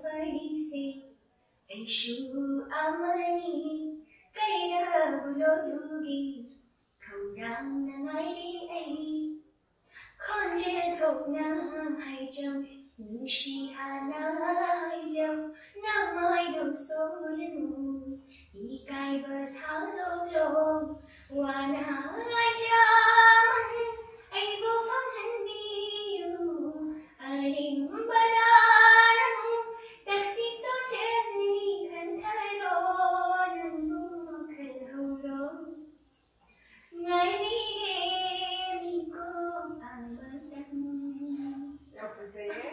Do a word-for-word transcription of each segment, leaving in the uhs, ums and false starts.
ꯋꯥꯔꯤꯁꯦ ꯑꯩꯁꯨ ꯑꯃꯅꯤ, ꯀꯩꯅꯕꯨ ꯂꯣꯠꯂꯨꯒꯦ, ꯈꯧꯔꯥꯡꯅ ꯉꯥꯏꯔꯦ ꯑꯩ꯫ ꯈꯣꯟꯖꯦꯜ ꯊꯣꯛꯅ ꯍꯥꯏꯖꯧ, ꯅꯨꯡꯁꯤ ꯍꯥꯏꯅ ꯍꯥꯏꯖꯧ, ꯅꯃꯥꯏꯗꯣ ꯁꯣꯛꯂꯅꯨ, ꯏꯀꯥꯏꯕ ꯊꯥꯗꯣꯛꯂꯣ, ꯋꯥꯅ ꯍꯥꯏꯖꯧ, ꯑꯩꯕꯨ ꯐꯪꯍꯟꯕꯤꯌꯨ, ꯑꯔꯦꯝꯕꯗ ꯅꯪ ꯇꯛꯁꯤ ꯁꯣꯟꯖꯅꯤ, ꯈꯟꯊꯔꯣ, ꯅꯪꯕꯨ ꯈꯜꯍꯧꯔꯣ꯫ ꯉꯥꯏꯕꯤꯒꯦ ꯃꯤꯀꯨꯞ ꯑꯃꯇꯪ꯫ ꯌꯥꯝ ꯐꯖꯩꯌꯦ꯫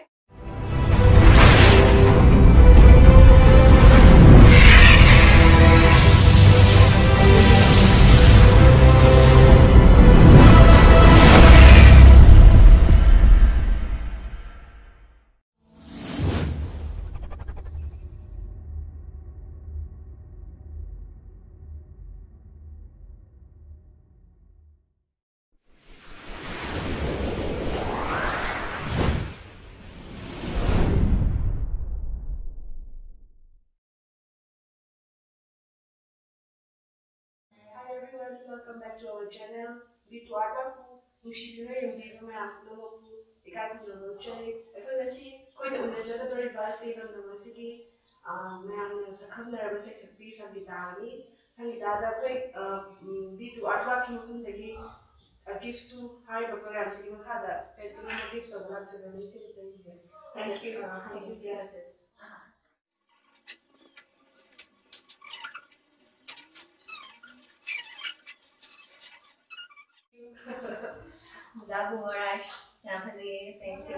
Hi everyone, welcome back to our channel, B two Artwork. ꯅꯨꯡꯁꯤꯕꯤꯕ ꯌꯦꯡꯕꯤꯔꯤꯕ ꯃꯌꯥꯝ ꯄꯨꯝꯅꯃꯛꯄꯨ ꯏꯀꯥꯏ ꯈꯨꯝꯅꯕ ꯎꯠꯆꯔꯤ꯫ ꯑꯩꯈꯣꯏ ꯉꯁꯤ ꯑꯩꯈꯣꯏꯅ ꯎꯅꯖꯒꯗꯧꯔꯤꯕ ꯑꯁꯤ ꯂꯝꯗꯝ ꯑꯁꯤꯒꯤ, ꯑ, ꯃꯌꯥꯝꯅ ꯁꯛꯈꯪꯅꯔꯕ ꯁꯩꯁꯛꯄꯤ ꯁꯪꯒꯤꯇꯥꯅꯤ꯫ ꯁꯪꯒꯤꯇꯥꯗ ꯑꯩꯈꯣꯏ, ꯑ, ꯎꯝ, B two Artworkꯀꯤ ꯃꯐꯝꯗꯒꯤ, ꯑ, giftꯇꯨ ꯍꯥꯏꯔꯤꯕ programꯁꯤꯒꯤ ꯃꯈꯥꯗ ꯀꯔꯤꯒꯨꯝꯕ gift ꯇꯧꯕ ꯂꯥꯛꯆꯕꯅꯤ꯫ ꯁꯤꯗ ꯇꯧꯖꯒꯦ꯫ Thank you. ꯑ, ꯍꯥꯏꯕꯤꯕ ꯌꯥꯒꯗ꯭ꯔꯥ? ꯃꯨꯗꯥ ꯕꯨꯡꯉꯣ ꯔꯥꯏꯁ꯫ ꯌꯥꯝ ꯐꯖꯩꯌꯦ, ꯐꯦꯟꯁꯤ꯫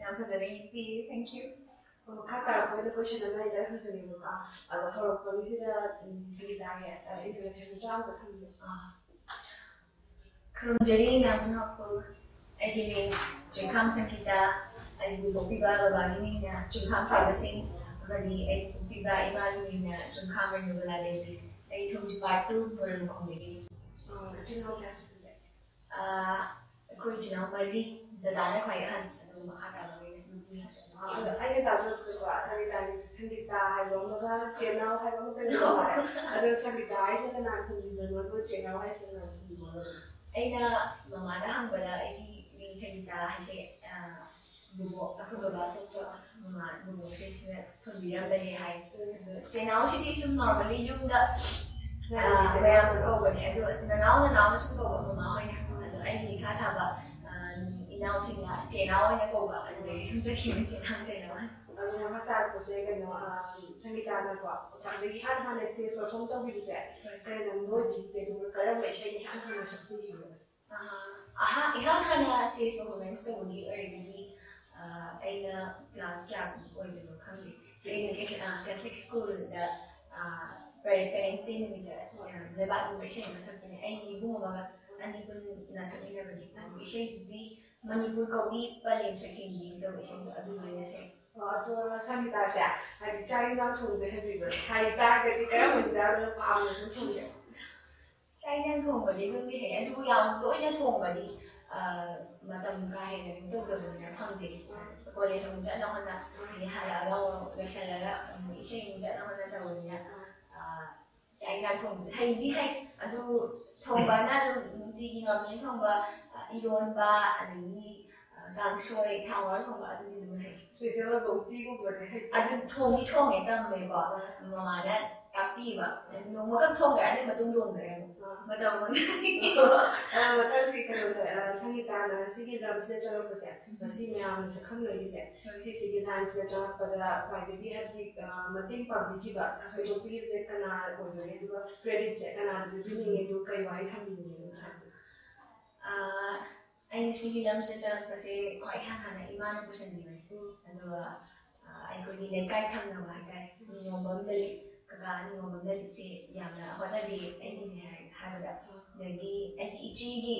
ꯌꯥꯝ ꯐꯖꯅ ꯌꯦꯛꯄꯤꯌꯦ꯫ Thank you꯫ ꯃꯈꯥ ꯇꯥꯔꯛꯄ ꯑꯣꯏꯅ question ꯑꯃ ꯑꯩ ꯍꯪꯖꯒꯦꯕꯀꯣ꯫ ꯑꯗꯣ ꯍꯧꯔꯛꯄꯒꯤꯁꯤꯗ, ꯎꯝ, ꯁꯪꯒꯤꯇꯥꯒꯤ, ꯑ, introduction ꯃꯆꯥ ꯑꯃꯇ ꯊꯝꯕꯤꯌꯨ꯫ ꯑꯥ꯫ ꯈꯨꯔꯨꯝꯖꯔꯤ ꯏꯅꯥꯎ ꯄꯨꯝꯅꯃꯛꯄꯨ꯫ ꯑꯩꯒꯤ ꯃꯤꯡ ꯆꯤꯡꯈꯥꯝ ꯁꯪꯒꯤꯇꯥ꯫ ꯑꯩꯕꯨ ꯄꯣꯛꯄꯤꯕ ꯕꯕꯥꯒꯤ ꯃꯤꯡꯅ ꯆꯤꯡꯈꯥꯝ ꯊꯣꯏꯕ ꯁꯤꯡ ꯑꯃꯗꯤ ꯑꯩꯕꯨ ꯄꯣꯛꯄꯤꯕ ꯏꯃꯥꯒꯤ ꯃꯤꯡꯅ ꯆꯤꯡꯈꯥꯝ ꯔꯦꯅꯨꯕꯂꯥ ꯗꯦꯕꯤ꯫ ꯑꯩ ꯊꯣꯡꯖꯤꯡ part two ꯃꯣꯏꯔꯥꯡꯈꯣꯡꯗꯒꯤ꯫ ꯑꯣ, ꯏꯆꯤꯟ ꯏꯅꯥꯎ ꯀꯌꯥ ꯁꯨꯒꯦ? ꯑꯥ, ꯑꯩꯈꯣꯏ ꯏꯆꯤꯟ ꯏꯅꯥꯎ ꯃꯔꯤ, ꯗꯗꯥꯅ ꯈ꯭ꯋꯥꯏ ꯑꯍꯟ, ꯑꯗꯨꯒ ꯃꯈꯥ ꯇꯥꯕ ꯃꯔꯤꯅ ꯅꯨꯄꯤ ꯉꯥꯛꯇꯅꯤ꯫ ꯑꯗꯣ ꯑꯩꯅ ꯇꯥꯖꯕꯗꯀꯣ, ꯁꯪꯒꯤꯇꯥ ꯁꯪꯒꯤꯇꯥ ꯍꯥꯏꯕ ꯑꯃꯒ ꯆꯦꯅꯥꯎ ꯍꯥꯏꯕ ꯑꯃꯒ ꯂꯩꯔꯦ꯫ ꯑꯗꯣ ꯁꯪꯒꯤꯇꯥ ꯍꯥꯏꯁꯦ ꯀꯅꯥ ꯊꯣꯟꯕꯤꯕꯅꯣ, ꯑꯗꯨꯒ ꯆꯦꯅꯥꯎ ꯍꯥꯏꯁꯦ ꯀꯅꯥ ꯊꯣꯟꯕꯤꯕꯅꯣ? ꯑꯩꯅ ꯃꯃꯥꯗ ꯍꯪꯕꯗ ꯑꯩꯒꯤ ꯃꯤꯡ ꯁꯪꯒꯤꯇꯥ ꯍꯥꯏꯁꯦ, ꯑ, ꯕꯨꯕꯣꯛ, ꯑꯩꯈꯣꯏ ꯕꯕꯥ ꯊꯣꯛꯄ ꯃꯃꯥ, ꯕꯨꯕꯣꯛꯁꯦ ꯁꯤꯅ ꯊꯣꯟꯕꯤꯔꯝꯕꯅꯦ ꯍꯥꯏ꯫ ꯑꯗꯣ ꯆꯦꯅꯥꯎꯁꯤꯗꯤ ꯁꯨꯝ normally ꯌꯨꯝꯗ, ꯑ, ꯃꯌꯥꯝꯅ ꯀꯧꯕꯅꯦ꯫ ꯑꯗꯣ ꯅꯅꯥꯎ ꯅꯅꯥꯎꯅ ꯁꯨꯝ ꯀꯧꯕ ꯃꯃꯥ ꯍꯣꯏꯅ꯫ ꯑꯗꯣ ꯑꯩꯒꯤ ꯏꯈꯥ ꯊꯥꯕ, ꯑ, ꯏꯅꯥꯎꯁꯤꯡꯅ ꯆꯦꯅꯥꯎ ꯑꯣꯏꯅ ꯀꯧꯕ, ꯑꯗꯨꯗꯒꯤ ꯁꯨꯝ ꯆꯠꯈꯤꯕꯅꯤ ꯆꯦꯅꯥꯎ ꯆꯦꯅꯥꯎ꯫ ꯑꯗꯨ ꯃꯈꯥ ꯇꯥꯔꯛꯄꯁꯦ ꯀꯩꯅꯣ, ꯑ, ꯁꯪꯒꯤꯇꯥꯅꯀꯣ, ꯈ꯭ꯋꯥꯏꯗꯒꯤ ꯏꯍꯥꯟ ꯍꯥꯟꯅ stage perform ꯇꯧꯈꯤꯕꯁꯦ ꯍꯣꯏ꯫ ꯀꯔꯝꯕ ꯑꯣꯏꯕꯤꯒꯦ? ꯑꯗꯨꯒ ꯀꯔꯝꯕ ꯏꯁꯩꯅ ꯏꯍꯥꯟ ꯍꯥꯟꯅ ꯁꯛꯄꯤꯈꯤꯕꯅꯣ? ꯑꯍꯥ, ꯑꯍꯥ, ꯏꯍꯥꯟ ꯍꯥꯟꯅ stage performance ꯇꯧꯕꯒꯤ ꯑꯣꯏꯔꯒꯗꯤ, ꯑ, ꯑꯩꯅ class ꯀꯌꯥ ꯑꯣꯏꯗꯣꯏꯅꯣ ꯈꯪꯗꯦ꯫ ꯑꯩꯅ ꯀꯦ-, ꯑ, Catholic school ꯗ, ꯑ, parents day ꯅꯨꯃꯤꯠꯇ, ꯑ, ꯂꯩꯕꯥꯛ ꯅꯤꯡꯕ ꯏꯁꯩ ꯑꯃ ꯁꯛꯄꯅꯦ꯫ ꯑꯩꯒꯤ ꯏꯕꯨꯡ ꯑꯃꯒ ꯑꯅꯤ ꯄꯨꯟꯅ ꯁꯛꯃꯤꯟꯅꯕꯅꯦ꯫ ꯑꯗꯨ ꯏꯁꯩꯗꯨꯗꯤ ꯃꯅꯤꯄꯨꯔ ꯀꯧꯕꯤ ꯄꯂꯦꯝ ꯁꯛꯍꯦꯟꯕꯤ ꯇꯧꯕ ꯏꯁꯩꯗꯣ ꯑꯗꯨ ꯑꯣꯏꯅ ꯁꯛꯑꯦ꯫ ꯑꯣ, ꯑꯗꯣ ꯁꯪꯒꯤꯇꯥꯁꯦ, ꯍꯥꯏꯗꯤ ꯆꯥꯛ ꯏꯟꯖꯥꯡ ꯊꯣꯡꯕꯁꯦ ꯍꯩꯕꯤꯕ꯭ꯔꯣ? ꯍꯩ ꯇꯥꯔꯒꯗꯤ ꯀꯔꯝꯕ ꯏꯟꯖꯥꯡꯅ ꯄꯥꯝꯅ ꯁꯨꯝ ꯊꯣꯡꯒꯦ? ꯆꯥꯛ ꯏꯟꯖꯥꯡ ꯊꯣꯡꯕꯗꯤ ꯑꯗꯨꯝꯗꯤ ꯍꯩ, ꯑꯗꯨꯕꯨ ꯌꯥꯝ ꯇꯣꯏꯅ ꯊꯣꯡꯕꯗꯤ, ꯑ, ꯃꯇꯝ ꯀꯥ ꯍꯦꯟꯅ ꯀꯩꯅꯣ ꯇꯧꯗꯕꯅꯤꯅ ꯐꯪꯗꯦ꯫ ꯀꯣꯂꯦꯖ ꯑꯃꯨꯛ ꯆꯠꯅ ꯍꯣꯠꯅ, ꯑꯗꯩ ꯍꯜꯂꯛꯑꯒ ꯑꯃꯨꯛ ꯂꯣꯏꯁꯤꯜꯂꯒ ꯑꯃꯨꯛ ꯏꯁꯩ ꯑꯃꯨꯛ ꯆꯠꯅ ꯍꯣꯠꯅ ꯇꯧꯕꯅꯤꯅ, ꯑ, ꯆꯥꯛ ꯏꯟꯖꯥꯡ ꯊꯣꯡꯕꯁꯦ ꯍꯩꯗꯤ ꯍꯩ, ꯑꯗꯨ ꯊꯣꯡꯕꯅ ꯑꯗꯨꯝ ꯅꯨꯡꯇꯤꯒꯤ normal ꯊꯣꯡꯕ, ꯑ, ꯏꯔꯣꯟꯕ, ꯑꯗꯒꯤ, ꯑ, ꯀꯥꯡꯁꯣꯏ, ꯊꯥꯎ ꯉꯧꯔ ꯊꯣꯡꯕ, ꯑꯗꯨꯗꯤ ꯑꯗꯨꯝ ꯍꯩ꯫ Special ꯑꯣꯏꯕ ꯎꯇꯤꯒꯨꯝꯕꯗꯤ ꯍꯩ? ꯑꯗꯨ ꯊꯣꯡꯗꯤ ꯊꯣꯡꯉꯦ, ꯇꯝꯃꯦꯀꯣ꯫ ꯑꯥ꯫ ꯃꯃꯥꯅ ꯇꯥꯛꯄꯤꯕ꯫ ꯅꯣꯡꯃꯈꯛ ꯊꯣꯡꯈ꯭ꯔꯦ, ꯑꯗꯨꯒꯤ ꯃꯇꯨꯡ ꯊꯣꯡꯗ꯭ꯔꯦ ꯑꯃꯨꯛ꯫ ꯑꯥ꯫ ꯃꯇꯝ ꯑꯃꯗ꯫ ꯑ, ꯃꯊꯪꯁꯤ ꯀꯩꯅꯣꯗ, ꯑ, ꯁꯪꯒꯤꯇꯥꯅ ꯁꯤꯒꯤ ꯂꯝꯁꯤꯗ ꯆꯪꯉꯛꯄꯁꯦ, ꯎꯝ꯫ ꯉꯁꯤ ꯃꯌꯥꯝꯅ ꯁꯛꯈꯪꯅꯔꯤꯁꯦ, ꯍꯣꯏ꯫ ꯁꯤꯁꯤꯒꯤ line ꯁꯤꯗ ꯆꯪꯉꯛꯄꯗ ꯈ꯭ꯋꯥꯏꯗꯒꯤ ꯍꯥꯏꯗꯤ, ꯑ, ꯃꯇꯦꯡ ꯄꯥꯡꯕꯤꯈꯤꯕ, ꯍꯣꯏ꯫ ꯊꯣꯏꯗꯣꯛꯄꯤꯕꯁꯦ ꯀꯅꯥ ꯑꯣꯏꯗꯣꯏꯅꯦ? ꯑꯗꯨꯒ credit ꯁꯦ ꯀꯅꯥꯗ ꯄꯤꯕꯤꯅꯤꯡꯉꯦ? ꯑꯗꯨ ꯀꯩ ꯋꯥꯍꯩ ꯊꯝꯕꯤꯅꯤꯡꯉꯦ? ꯑ, ꯑꯩꯅ ꯁꯤꯒꯤ ꯂꯝꯁꯤꯗ ꯆꯪꯉꯛꯄꯁꯦ ꯈ꯭ꯋꯥꯏ ꯏꯍꯥꯟ ꯍꯥꯟꯅ ꯏꯃꯥꯅ ꯄꯨꯁꯤꯟꯈꯤꯕꯅꯦ꯫ ꯎꯝ꯫ ꯑꯗꯨꯒ, ꯑ, ꯑꯩꯈꯣꯏꯒꯤ ꯂꯩꯀꯥꯏ ꯊꯪꯅꯕ ꯍꯥꯏꯇꯥꯔꯦ, ꯅꯤꯉꯣꯝꯕꯝ ꯂꯂꯤꯠ, ꯀꯀꯥ ꯅꯤꯉꯣꯝꯕꯝ ꯂꯂꯤꯠꯁꯦ ꯌꯥꯝꯅ ꯍꯣꯠꯅꯕꯤ ꯑꯩꯒꯤꯅꯦ ꯍꯥꯏ-, ꯍꯥꯏꯕꯗ꯫ ꯎꯝ꯫ ꯑꯗꯒꯤ ꯑꯩꯒꯤ ꯏꯆꯦꯒꯤ,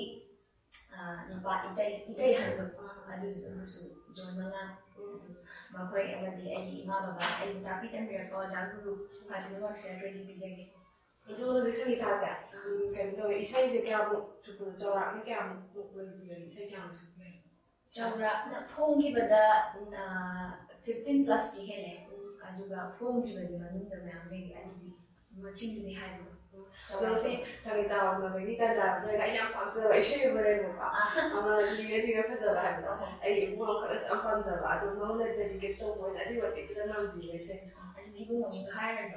ꯑ, ꯅꯨꯄꯥ ꯏꯇꯩ, ꯏꯇꯩ ꯑꯍꯟꯗꯣ, ꯑꯥ꯫ ꯑꯗꯨꯗꯨꯅꯁꯨ ꯖꯣꯟ ꯃꯉꯥ꯫ ꯎꯝ꯫ ꯑꯗꯨ ꯃꯈꯣꯏ ꯑꯃꯗꯤ ꯑꯩꯒꯤ ꯏꯃꯥ ꯕꯕꯥ, ꯑꯩꯕꯨ ꯇꯥꯛꯄꯤ ꯇꯝꯕꯤꯔꯛꯄ ꯑꯣꯖꯥ ꯒꯨꯔꯨ ꯈ꯭ꯋꯥꯏ ꯄꯨꯝꯅꯃꯛꯁꯤꯗ ꯑꯩꯈꯣꯏꯒꯤ ꯄꯤꯖꯒꯦ꯫ ꯑꯗꯨ ꯍꯧꯖꯤꯛ ꯁꯪꯒꯤꯇꯥꯁꯦ, ꯎꯝ, ꯀꯩꯅꯣ ꯇꯧꯋꯦ, ꯏꯁꯩꯁꯦ ꯀꯌꯥꯃꯨꯛ ꯁꯨꯝ ꯆꯥꯎꯔꯥꯛꯅ ꯀꯌꯥꯃꯨꯛ ꯂꯩꯕꯤꯔꯒꯦ? ꯏꯁꯩ ꯀꯌꯥꯃꯨꯛ ꯁꯨꯝ ꯂꯩ? ꯆꯥꯎꯔꯥꯛꯅ ꯐꯣꯡꯈꯤꯕꯗ, ꯎꯝ꯫ ꯑ, fifteen plus ꯇꯤ ꯍꯦꯜꯂꯦ꯫ ꯎꯝ꯫ ꯑꯗꯨꯒ ꯐꯣꯡꯗ꯭ꯔꯤꯕꯒꯤ ꯃꯅꯨꯡꯗ ꯃꯌꯥꯝ ꯂꯩꯔꯤ꯫ ꯑꯗꯨꯗꯤ ꯃꯁꯤꯡꯗꯨꯗꯤ ꯍꯥꯏꯕꯗꯣ ꯅꯪꯁꯤ ꯁꯪꯒꯤꯇꯥ ꯋꯥꯡꯈ꯭ꯔꯕꯒꯤ ꯇꯥꯟꯖꯥ ꯂꯧꯖꯔꯒ ꯑꯩ ꯌꯥꯝ ꯄꯥꯝꯖꯕ ꯏꯁꯩ ꯑꯃ ꯂꯩꯕꯀꯣ꯫ ꯑꯃ ꯂꯤꯔ ꯂꯤꯔ ꯐꯖꯕ ꯍꯥꯏꯕꯗꯣ꯫ ꯑꯩ ꯏꯕꯨꯡ ꯑꯃꯈꯛꯅꯁꯨ ꯌꯥꯝ ꯄꯥꯝꯖꯕ ꯑꯗꯣ ꯃꯉꯣꯟꯗ ꯗꯦꯗꯤꯀꯦꯠ ꯇꯧꯕ ꯑꯣꯏꯅ ꯑꯗꯨꯒꯤ ꯃꯇꯤꯛꯇꯨꯗ ꯉꯝꯕꯤꯕ ꯏꯁꯩ꯫ ꯑꯗꯨꯗꯤ ꯏꯕꯨꯡ ꯑꯃꯤꯗꯣ ꯍꯥꯏꯔꯒ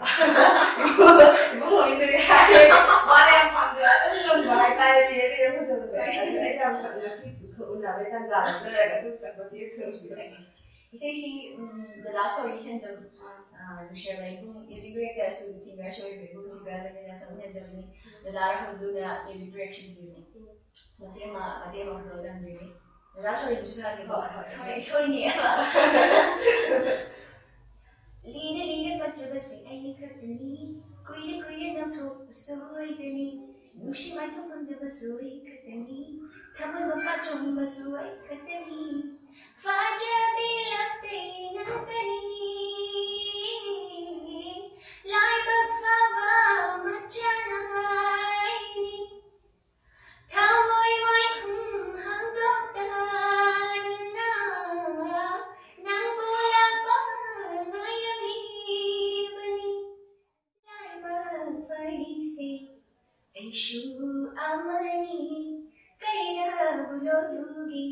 ꯏꯕꯨꯡ ꯑꯃꯤꯗꯨꯗꯤ ꯍꯥꯏꯔꯦ꯫ ꯃꯥꯅ ꯌꯥꯝ ꯄꯥꯝꯖꯕ ꯑꯗꯨꯝ ꯉꯝꯕ ꯍꯥꯏꯇꯥꯔꯦ꯫ ꯂꯤꯔ ꯂꯤꯔ ꯐꯖꯕꯁꯦ ꯑꯗꯨ ꯑꯩ ꯌꯥꯝ ꯁꯛ ꯉꯁꯤ ꯎꯅꯕꯩ ꯇꯥꯟꯖꯥ ꯂꯧꯖꯔꯒ ꯑꯗꯨ ꯇꯛꯄꯗꯤ ꯊꯝꯕꯤꯕ꯫ ꯏꯁꯩꯁꯤ ꯎꯝ, ꯗꯗꯥ ꯁꯣꯔꯤ ꯁꯟꯖꯝ, ꯑꯥ, ꯂꯨꯁꯤꯔꯕ ꯏꯕꯨꯡ, ꯃ꯭ꯌꯨꯖꯤꯛ ꯗꯤꯔꯦꯛꯇꯔꯁꯨ ꯁꯤꯡꯒꯔꯁꯨ ꯑꯣꯏꯕ ꯏꯕꯨꯡꯁꯤꯒ ꯂꯣꯏꯅꯅ ꯁꯛꯃꯤꯟꯅꯖꯕꯅꯤ꯫ ꯗꯗꯥ ꯔꯥꯍꯨꯜꯗꯨꯅ ꯃ꯭ꯌꯨꯖꯤꯛ ꯗꯤꯔꯦꯛꯁꯟꯒꯤꯅꯤ꯫ ꯃꯇꯦꯛ ꯑꯃ ꯃꯇꯦꯛ ꯑꯃꯈꯛꯇ ꯇꯝꯖꯒꯦ꯫ ꯗꯗꯥ ꯁꯣꯔꯤꯁꯨ ꯁꯥꯒꯦꯀꯣ꯫ ꯍꯣꯏ, ꯍꯣꯏ꯫ ꯁꯣꯏ ꯁꯣꯏꯅꯤ꯫ ꯂꯤꯅ ꯂꯤꯅ ꯄꯠꯆꯕꯁꯦ ꯑꯩ ꯈꯛꯇꯅꯤ꯫ ꯀꯨꯏꯅ ꯀꯨꯏꯅ ꯅꯝꯊꯣꯛꯄꯁꯨ ꯑꯣꯏꯗꯅꯤ꯫ ꯅꯨꯡꯁꯤ ꯃꯥꯏꯊꯣꯡ ꯐꯝꯖꯕꯁꯨ ꯑꯩ ꯈꯛꯇꯅꯤ꯫ ꯊꯃꯣꯏ ꯃꯄꯥ ꯆꯨꯝꯕꯁꯨ ꯑꯩ ꯈꯛꯇꯅꯤ꯫ ꯐꯖꯕꯤ ꯂꯥꯛꯇꯦ ꯉꯥꯛꯇꯅꯤ꯫ ꯂꯥꯏꯕꯛ ꯐꯕ ꯃꯆꯥꯅ ꯍꯥꯏꯅꯤ꯫ ꯊꯃꯣꯏ ꯋꯥꯏꯈꯨꯝ ꯍꯥꯡꯗꯣꯛꯇꯗꯨꯅ ꯅꯪꯕꯨ ꯂꯥꯛꯄ ꯉꯥꯏꯔꯝꯂꯤꯕꯅꯤ꯫ ꯂꯥꯏꯕꯛ ꯐꯔꯤꯁꯦ ꯑꯩꯁꯨ ꯑꯃꯅꯤ꯫ ꯀꯩꯅꯕꯨ ꯂꯣꯠꯂꯨꯒꯦ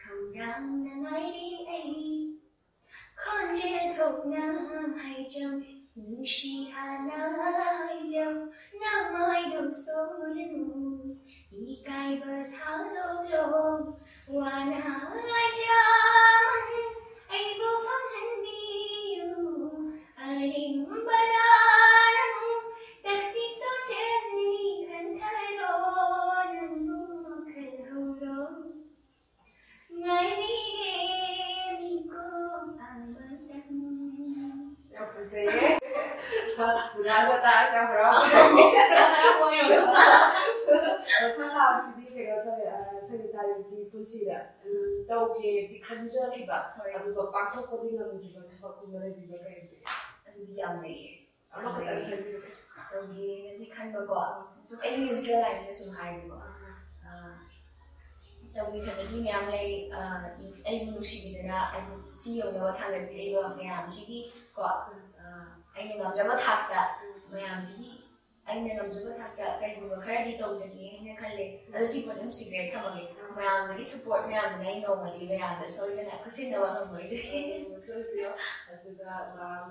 ꯈꯧꯔꯥꯡꯅ ꯉꯥꯏꯔꯤ ꯑꯩ꯫ ꯈꯣꯟꯖꯦꯜ ꯊꯣꯛꯅ ꯍꯥꯏꯖꯧ, ꯅꯨꯡꯁꯤ ꯍꯥꯏꯅ ꯍꯥꯏꯖꯧ, ꯅꯃꯥꯏꯗꯣ ꯁꯣꯛꯂꯅꯨ, ꯏꯀꯥꯏꯕ ꯊꯥꯗꯣꯛꯂꯣ, ꯋꯥꯅ ꯍꯥꯏꯖꯃꯟ ꯑꯩꯕꯨ ꯐꯪꯍꯟꯕꯤꯌꯨ, ꯑꯔꯦꯝꯕꯗ ꯅꯪ ꯇꯛꯁꯤ ꯁꯣꯛꯆꯟꯒꯅꯤ ꯈꯟꯊꯔꯣ, ꯅꯪꯕꯨ ꯈꯜꯍꯧꯔꯣ꯫ ꯉꯥꯏꯕꯤꯒꯦ ꯃꯤꯀꯨꯞ ꯑꯃꯇꯪ꯫ ꯌꯥꯝ ꯐꯖꯩꯌꯦ꯫ ꯉꯥꯡꯕ ꯇꯥꯔꯁꯨ ꯌꯥꯝ ꯍꯔꯥꯎꯖꯔꯦ꯫ ꯃꯈꯥ ꯇꯥꯕꯁꯤꯗꯤ ꯀꯩꯅꯣ ꯇꯧꯋꯦ, ꯑ, ꯁꯪꯒꯤꯇꯥꯒꯤ ꯄꯨꯟꯁꯤꯗ, ꯎꯝ, ꯇꯧꯒꯦꯗꯤ ꯈꯟꯖꯈꯤꯕ, ꯍꯣꯏ꯫ ꯑꯗꯨꯒ ꯄꯥꯡꯊꯣꯛꯄꯗꯤ ꯉꯝꯗ꯭ꯔꯤꯕ ꯊꯕꯛꯀꯨꯝꯕ ꯂꯩꯕꯤꯕ꯭ꯔꯥ ꯀꯔꯤ? ꯑꯗꯨꯗꯤ ꯌꯥꯝ ꯂꯩꯌꯦ꯫ ꯑꯃꯈꯛꯇꯪ ꯍꯥꯏꯕꯤꯌꯨ꯫ ꯇꯧꯒꯦꯅꯗꯤ ꯈꯟꯕꯀꯣ, ꯁꯨꯝ ꯑꯩꯒꯤ ꯃ꯭ꯌꯨꯖꯤꯀꯦꯜ ꯂꯥꯏꯟꯁꯦ ꯁꯨꯝ ꯍꯥꯏꯔꯗꯤꯀꯣ, ꯑ, ꯇꯧꯒꯦ ꯈꯟꯕꯗꯤ ꯃꯌꯥꯝ ꯂꯩ꯫ ꯑ, ꯑꯩꯕꯨ ꯅꯨꯡꯁꯤꯕꯤꯗꯅ ꯑꯩꯕꯨ ꯁꯤ ꯌꯧꯅꯕ ꯊꯥꯡꯒꯠꯄꯤꯔꯛꯏꯕ ꯃꯌꯥꯝꯁꯤꯒꯤ ꯀꯣ ꯑꯩꯅ ꯉꯝꯖꯕ ꯊꯥꯛꯇ ꯃꯌꯥꯝꯁꯤꯒꯤ ꯑꯩꯅ ꯉꯝꯖꯕ ꯊꯥꯛꯇ ꯀꯩꯒꯨꯝꯕ ꯈꯔꯗꯤ ꯇꯧꯖꯒꯦ ꯍꯥꯏꯅ ꯈꯜꯂꯦ꯫ ꯑꯗꯣ ꯁꯤ ꯄꯣꯠ ꯑꯗꯨꯝ ꯁꯤꯀ꯭ꯔꯦꯠ ꯊꯝꯃꯒꯦ꯫ ꯃꯌꯥꯝꯗꯒꯤ ꯁꯄꯣꯔꯠ ꯃꯌꯥꯝꯗꯨꯅ ꯑꯩ ꯅꯣꯡꯃꯗꯤ ꯃꯌꯥꯝꯗ ꯁꯣꯏꯗꯅ ꯈꯨꯠꯁꯤꯟꯅꯕ ꯉꯝꯃꯣꯏꯖꯒꯦ꯫ ꯁꯣꯏꯗ꯭ꯔꯤꯌꯣ꯫ ꯑꯗꯨꯒ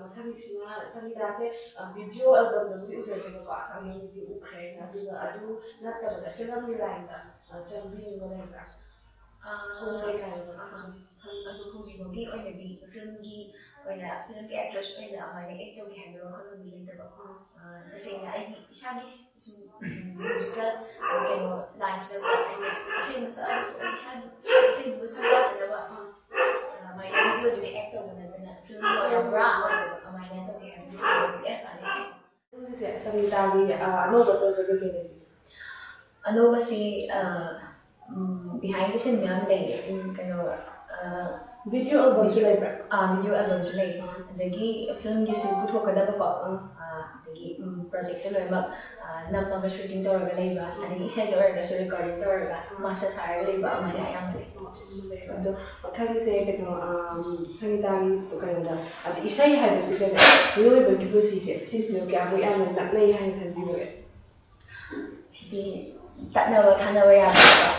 ꯃꯊꯪꯒꯤꯁꯤꯅ ꯁꯪꯒꯤꯇꯥꯁꯦ ꯚꯤꯗꯤꯑꯣ ꯑꯦꯜꯕꯝꯗꯕꯨꯗꯤ ꯎꯖꯔꯦꯕꯀꯣ, ꯑꯃꯗꯤ ꯎꯈ꯭ꯔꯦ꯫ ꯑꯗꯨꯒ ꯑꯗꯨ ꯅꯠꯇꯕꯗ ꯐꯤꯂꯝꯒꯤ ꯂꯥꯏꯟꯗ ꯆꯪꯕꯤꯅꯤꯡꯕ ꯂꯩꯕ꯭ꯔꯥ? ꯀꯩꯀꯥ ꯑꯗꯨ ꯍꯧꯖꯤꯛ ꯐꯥꯎꯒꯤ ꯑꯣꯏꯅꯗꯤ ꯐꯤꯂꯝꯒꯤ ꯑꯣꯏꯅ ꯐꯤꯂꯝꯒꯤ ꯑꯦꯛꯇ꯭ꯔꯦꯁ ꯑꯣꯏꯅ ꯑꯗꯨꯃꯥꯏꯅ ꯑꯦꯛ ꯇꯧꯒꯦ ꯍꯥꯏꯕ ꯋꯥꯈꯜꯂꯣꯟꯗꯤ ꯂꯩꯇꯕ꯫ ꯇꯁꯦꯡꯅ ꯑꯩꯗꯤ ꯏꯁꯥꯒꯤ ꯁꯨꯝ ꯃ꯭ꯌꯨꯖꯤꯀꯦꯜ ꯀꯩꯅꯣ ꯂꯥꯏꯟꯁꯤꯗ ꯑꯩꯅ ꯏꯁꯩ ꯑꯃ ꯁꯛꯑꯒꯁꯨ ꯑꯩ ꯏꯁꯥꯒꯤ ꯏꯁꯩꯗꯨꯕꯨ ꯁꯛꯄ ꯌꯥꯅꯕ ꯑꯗꯨꯃꯥꯏꯅ ꯚꯤꯗꯤꯑꯣꯗꯨꯗ ꯑꯦꯛ ꯇꯧꯕ ꯅꯠꯇꯅ ꯐꯤꯂꯝꯒꯤ ꯑꯣꯏꯅ ꯄꯨꯔꯥ ꯑꯣꯏꯅ ꯑꯗꯨꯃꯥꯏꯅ ꯇꯧꯒꯦ ꯍꯥꯏꯕꯒꯤ ꯋꯥꯈꯜꯂꯣꯟꯗꯤ ꯑꯁꯥꯗꯤ ꯂꯩꯇꯦ꯫ ꯍꯧꯖꯤꯛꯁꯦ ꯁꯪꯒꯤꯇꯥꯒꯤ ꯑꯅꯧꯕ ꯄ꯭ꯔꯣꯖꯦꯛ ꯀꯩꯀꯩ ꯂꯩꯒꯦ? ꯑꯅꯧꯕꯁꯤ behind the scene ꯃꯌꯥꯝ ꯂꯩꯌꯦ꯫ ꯀꯩꯅꯣ ꯚꯤꯗꯤꯑꯣ ꯑꯦꯜꯕꯝꯁꯨ ꯂꯩꯕ꯭ꯔꯥ? ꯚꯤꯗꯤꯑꯣ ꯑꯦꯜꯕꯝꯁꯨ ꯂꯩ꯫ ꯑꯗꯒꯤ ꯐꯤꯂꯝꯒꯤꯁꯨ ꯄꯨꯊꯣꯛꯀꯗꯕꯀꯣ꯫ ꯑꯗꯒꯤ ꯄ꯭ꯔꯣꯖꯦꯛꯇ ꯂꯣꯏꯅꯃꯛ ꯅꯝꯃꯒ ꯁꯨꯇꯤꯡ ꯇꯧꯔꯒ ꯂꯩꯕ, ꯑꯗꯒꯤ ꯏꯁꯩꯗ ꯑꯣꯏꯔꯒꯁꯨ ꯔꯦꯀꯣꯔꯗꯤꯡ ꯇꯧꯔꯒ ꯃꯥꯁꯇꯔ ꯁꯥꯔꯒ ꯂꯩꯕ ꯑꯗꯨꯃꯥꯏꯅ ꯑꯌꯥꯝꯕ ꯂꯩ꯫ ꯑꯗꯣ ꯃꯊꯪꯒꯤꯁꯦ ꯀꯩꯅꯣ ꯁꯪꯒꯤꯇꯥꯒꯤ ꯀꯩꯅꯣꯗ ꯑꯗ ꯏꯁꯩ ꯍꯥꯏꯕꯁꯤꯒꯅꯦ ꯃꯤꯑꯣꯏꯕꯒꯤ ꯄꯨꯟꯁꯤꯁꯦ ꯁꯤꯁꯤꯒ ꯀꯌꯥꯃꯨꯛ ꯌꯥꯝꯅ ꯅꯛꯅꯩ ꯍꯥꯏꯅ ꯈꯟꯕꯤꯕꯒꯦ? ꯁꯤꯗꯤ ꯇꯠꯅꯕ ꯊꯥꯅꯕ ꯌꯥꯗꯕ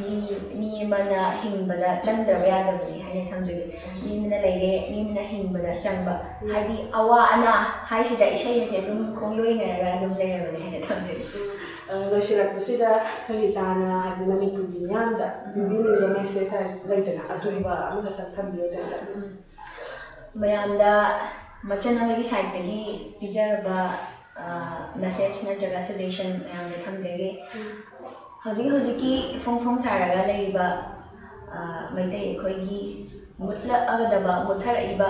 ꯃꯤ ꯃꯤ ꯑꯃꯅ ꯍꯤꯡꯕꯗ ꯆꯪꯗꯕ ꯌꯥꯗꯕꯅꯤ ꯍꯥꯏꯅ ꯊꯝꯖꯒꯦ꯫ ꯃꯤ ꯑꯃꯅ ꯂꯩꯔꯦ, ꯃꯤ ꯑꯃꯅ ꯍꯤꯡꯕꯗ ꯆꯪꯕ ꯍꯥꯏꯗꯤ ꯑꯋꯥ ꯑꯅꯥ ꯍꯥꯏꯁꯤꯗ ꯏꯁꯩ ꯑꯁꯦ ꯑꯗꯨꯝ ꯈꯣꯡꯂꯣꯏꯅꯔꯒ ꯑꯗꯨꯝ ꯂꯩꯔꯕꯅꯤ ꯍꯥꯏꯅ ꯊꯝꯖꯒꯦ꯫ ꯂꯣꯏꯁꯤꯜꯂꯛꯄꯁꯤꯗ ꯁꯪꯒꯤꯇꯥꯅ ꯍꯥꯏꯗꯤ ꯃꯅꯤꯄꯨꯔꯒꯤ ꯃꯤꯌꯥꯝꯗ ꯄꯤꯕꯤꯅꯤꯡꯕ ꯃꯦꯁꯦꯖ ꯂꯩꯗꯅ ꯑꯗꯨꯒꯨꯝꯕ ꯑꯃꯈꯛꯇꯪ ꯊꯝꯕꯤꯌꯨ ꯗꯣꯛꯇꯔ꯫ ꯃꯌꯥꯝꯗ ꯃꯆꯟ ꯑꯃꯒꯤ ꯁꯥꯏꯠꯇꯒꯤ ꯄꯤꯖꯕ ꯃꯦꯁꯦꯖ ꯅꯠꯇ꯭ꯔꯒ ꯁꯖꯦꯁꯟ ꯃꯌꯥꯝꯗ ꯊꯝꯖꯒꯦ꯫ ꯍꯧꯖꯤꯛ ꯍꯧꯖꯤꯛꯀꯤ ꯐꯣꯡ ꯐꯣꯡ ꯁꯥꯔꯒ ꯂꯩꯔꯤꯕ ꯃꯩꯇꯩ ꯑꯩꯈꯣꯏꯒꯤ ꯃꯨꯠꯂꯛꯑꯒꯗꯕ ꯃꯨꯠꯊꯔꯛꯏꯕ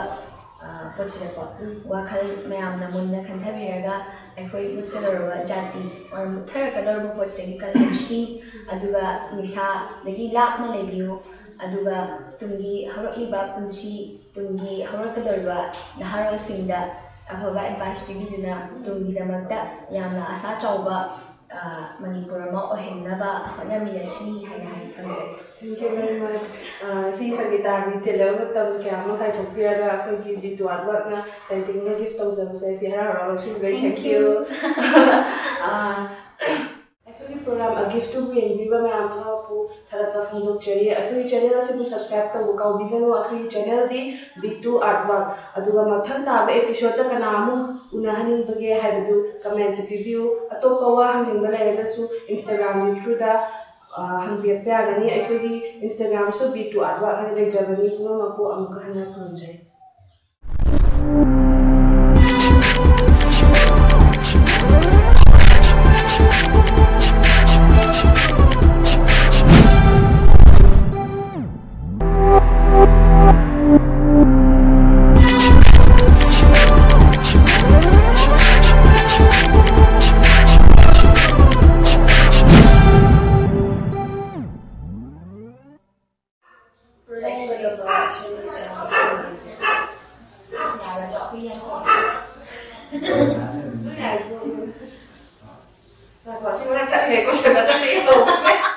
ꯄꯣꯠꯁꯤꯗꯀꯣ ꯋꯥꯈꯜ ꯃꯌꯥꯝꯅ ꯃꯨꯟꯅ ꯈꯟꯊꯕꯤꯔꯒ ꯑꯩꯈꯣꯏ ꯃꯨꯠꯀꯗꯧꯔꯕ ꯖꯥꯇꯤ or ꯃꯨꯠꯊꯔꯛꯀꯗꯧꯔꯕ ꯄꯣꯠꯁꯤꯗꯒꯤ ꯀꯟꯁꯨꯝꯁꯤ ꯑꯗꯨꯒ ꯅꯤꯁꯥꯗꯒꯤ ꯂꯥꯞꯅ ꯂꯩꯕꯤꯌꯨ꯫ ꯑꯗꯨꯒ ꯇꯨꯡꯒꯤ ꯍꯧꯔꯛꯂꯤꯕ ꯄꯨꯟꯁꯤ ꯇꯨꯡꯒꯤ ꯍꯧꯔꯛꯀꯗꯧꯔꯤꯕ ꯅꯍꯥꯔꯣꯜꯁꯤꯡꯗ ꯑꯐꯕ ꯑꯦꯗꯚꯥꯏꯁ ꯄꯤꯕꯤꯗꯨꯅ ꯇꯨꯡꯒꯤꯗꯃꯛꯇ ꯌꯥꯝꯅ ꯑꯁꯥ ꯆꯥꯎꯕ ꯃꯅꯤꯄꯨꯔ ꯑꯃ ꯑꯣꯏꯍꯟꯅꯕ ꯍꯣꯠꯅꯃꯤꯟꯅꯁꯤ ꯍꯥꯏꯅ ꯍꯥꯏꯅ ꯊꯝꯖꯒꯦ꯫ Thank you very much. ꯑꯥ, ꯁꯤ ꯁꯪꯒꯤꯇꯥꯒꯤ ꯆꯦꯅꯦꯜ ꯃꯇꯝ ꯀꯌꯥ ꯑꯃ ꯀꯥꯏꯊꯣꯛꯄꯤꯔꯒ ꯑꯩꯈꯣꯏꯒꯤ ꯕꯤꯇꯨ ꯑꯥꯔꯠ ꯋꯥꯔꯛꯅ ꯄꯦꯟꯇꯤꯡꯅ ꯒꯤꯐ ꯇꯧꯖꯕꯁꯦ ꯑꯩꯁꯦ ꯍꯔꯥꯎ ꯍꯔꯥꯎ ꯂꯧꯁꯤꯟꯖꯩ꯫ Thank you. ꯑꯥ, ꯑꯩꯈꯣꯏꯒꯤ ꯄ꯭ꯔꯣꯒ꯭ꯔꯥꯝ ꯑ ꯒꯤꯐꯇꯨꯕꯨ ꯌꯦꯡꯕꯤꯕ ꯃꯌꯥꯝ ꯑꯃꯕꯨ ꯊꯥꯒꯠꯄ ꯐꯣꯡꯗꯣꯛꯆꯔꯤ꯫ ꯑꯩꯈꯣꯏꯒꯤ ꯆꯦꯅꯦꯜ ꯑꯁꯤꯕꯨ ꯁꯕꯁꯀ꯭ꯔꯥꯏꯕ ꯇꯧꯕ ꯀꯥꯎꯕꯤꯒꯅꯨ꯫ ꯑꯩꯈꯣꯏꯒꯤ ꯆꯦꯅꯦꯜꯗꯤ ꯕꯤꯇꯨ ꯑꯥꯔꯠ ꯋꯥꯔꯛ꯫ ꯑꯗꯨꯒ ꯃꯊꯪ ꯇꯥꯕ ꯑꯦꯄꯤꯁꯣꯗꯇ ꯀꯅꯥ ꯑꯃꯨꯛ ꯎꯅꯍꯟꯅꯤꯡꯕꯒꯦ ꯍꯥꯏꯕꯗꯨ ꯀꯃꯦꯟꯇ ꯄꯤꯕꯤꯌꯨ꯫ ꯑꯇꯣꯞꯄ ꯋꯥ ꯍꯪꯅꯤꯡꯕ ꯂꯩꯔꯒꯁꯨ ꯏꯟꯁꯇꯥꯒ꯭ꯔꯥꯝꯒꯤ ꯊ꯭ꯔꯨꯗ ꯑ, ꯍꯪꯕꯤꯔꯛꯄ ꯌꯥꯒꯅꯤ꯫ ꯑꯩꯈꯣꯏꯒꯤ ꯏꯟꯁꯇꯥꯒ꯭ꯔꯥꯝꯁꯨ ꯕꯤꯇꯨ ꯑꯥꯔꯠ ꯋꯥꯔꯛ ꯍꯥꯏꯅ ꯂꯩꯖꯕꯅꯤ꯫ ꯄꯨꯝꯅꯃꯛꯄꯨ ꯑꯃꯨꯛꯀ ꯍꯟꯅ ꯈꯨꯔꯨꯝꯖꯔꯤ꯫ ꯉꯥꯏꯈꯣ, ꯁꯤ ꯃꯔꯛꯇ ꯑꯩ ꯀꯣꯏꯁꯟ ꯑꯃꯇ ꯍꯪꯍꯧꯒꯦ꯫